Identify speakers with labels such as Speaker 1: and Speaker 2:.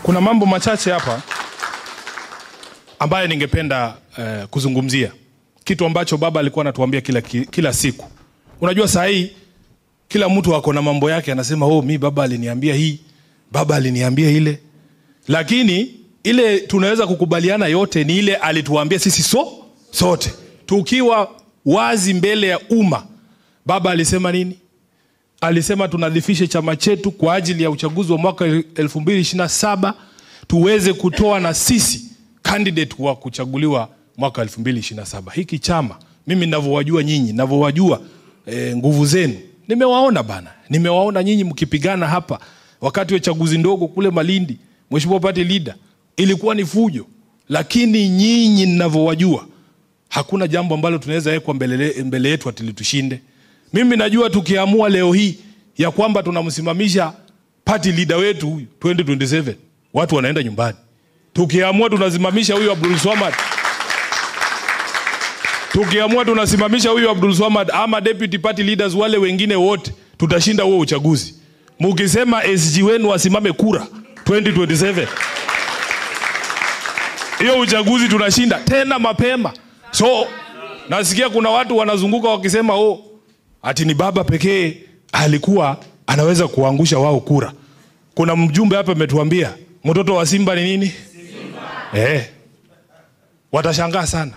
Speaker 1: Kuna mambo machache hapa ambayo ningependa kuzungumzia. Kitu ambacho baba alikuwa anatuambia kila siku. Unajua saa hii kila mtu ako na mambo yake, anasema oh, mi baba aliniambia hii, baba aliniambia ile. Lakini ile tunaweza kukubaliana yote ni ile alituambia sisi sote. Tukiwa wazi mbele ya umma. Baba alisema nini? Alisema tunadhifishe chama chetu kwa ajili ya uchaguzi wa mwaka 2027, tuweze kutoa na sisi candidate wa kuchaguliwa mwaka 2027. Hiki chama mimi ninavyowajua nyinyi, ninavyowajua nguvu zenu. Nimewaona bana. Nimewaona nyinyi mkipigana hapa wakati wa chaguzi ndogo kule Malindi. Mheshimiwa Party Leader, ilikuwa ni fujo. Lakini nyinyi ninavyowajua, hakuna jambo ambalo tunaweza wekwa mbele yetu ati litushinde. Mimi najua tukiamua leo hii ya kwamba tunamsimamisha party leader wetu huyu 2027, watu wanaenda nyumbani. Tukiamua tunasimamisha huyu Abdul Swamad. Tukiamua tunasimamisha huyu Abdul Swamad ama deputy party leaders wale wengine wote, tutashinda huo uchaguzi. Mukisema SG wenu wasimame kura 2027, hiyo uchaguzi tunashinda tena mapema. So nasikia kuna watu wanazunguka wakisema oh, ati ni baba pekee alikuwa anaweza kuangusha wao kura. Kuna mjumbe hapa ametuambia mtoto wa Simba ni nini? Simba. Watashangaa sana.